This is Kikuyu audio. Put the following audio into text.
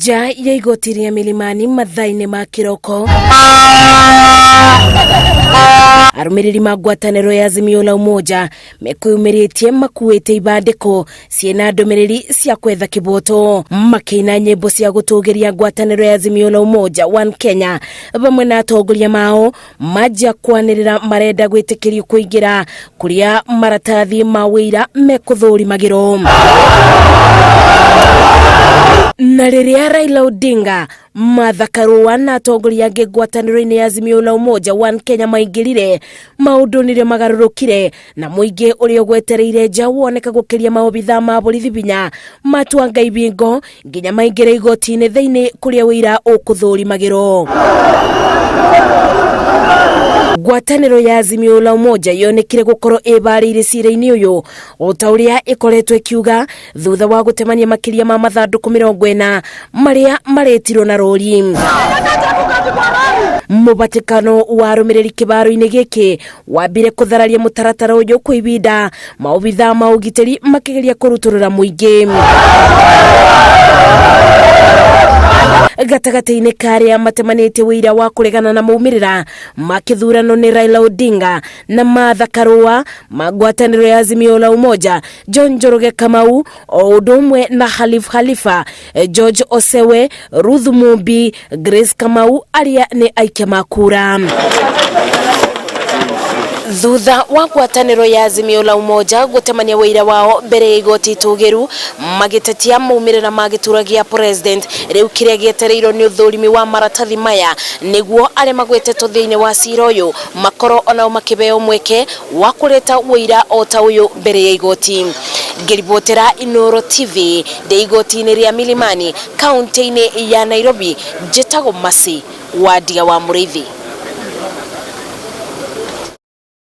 Nja ya igoti rĩa Milimani mathaa-inĩ ma kĩroko, arũmĩrĩri ma ngwatanĩro ya Azimio la Umoja mekwĩyumĩrĩtie makuĩte ibandĩko ciĩna ndũmĩrĩri cia kwetha kĩboto, makĩina nyĩmbo cia gũtũgĩria ngwatanĩro ya Azimio la Umoja One Kenya vamwe na atongoria mao manjia kwanĩrĩra marenda gwĩtĩkĩrio kũingĩra kũrĩa maratathi ma wĩira mekũthũrimagĩrwo. Na rĩrĩa Raila Odinga, Martha Karua na atongoria angĩ ngwatanĩro-inĩ ya Azimio la Umoja One Kenya maingĩrire, maũndũ nĩrĩo magarũrũkire na mũingĩ ũrĩa ũgwetereire nja woneka gũkĩria maobithaa ma borithi binya matuanga ibingo nginya maingĩre igoti-inĩ thĩinĩ kũrĩa ũira ũkũthũrimagĩrwo. Ngwatanĩro ya Azimio la Umoja yonekire gũkorwo ĩbarĩire cira-inĩ ũyũ o ta ũrĩa ĩkoretwo ĩkiuga thutha wa gũtemania makĩria ma mathandũkũ 40 marĩa maretirwo na rori. Mũbatĩkano wa arũmĩrĩri kĩbaro-inĩ gĩkĩ wambire kũthararia mũtaratara ũyũ kwa ibinda maobithaa ma ũgitĩri makĩgeria kũrutũrũra mũingĩ. Gatagatĩ-inĩ ka arĩa matemanĩtie ũira wa kũregana na maumĩrĩra ma kĩthurano nĩ Raila Odinga na Martha Karua ma ngwatanĩro ya Azimio la Umoja, John Njoroge Kamau o ũndũ ũmwe na Khalif Khalifa, George Osewe, Ruth Mumbi, Grace Kamau arĩa nĩ aikia ma kura. Thutha wa ngwatanĩro ya Azimio la Umoja gũtemania ũira wao mbere ya igoti itũgĩru magĩtetia maumĩrĩra ma gĩturwa gĩa president, rĩu kĩrĩa gĩetereirwo nĩ ũthũrimi wa maratathi maya nĩguo arĩa magwetetwo thĩinĩ wa cira ũyũ makorwo onao makĩheo mweke wa kũreta ũira o ta ũyũ mbere ya igoti. Ngĩribotera Inooro TV ndĩ igoti-inĩ rĩa Milimani kaunti-inĩ ya Nairobi, njĩtagwo Mercy Wandia wa Mũrĩithi.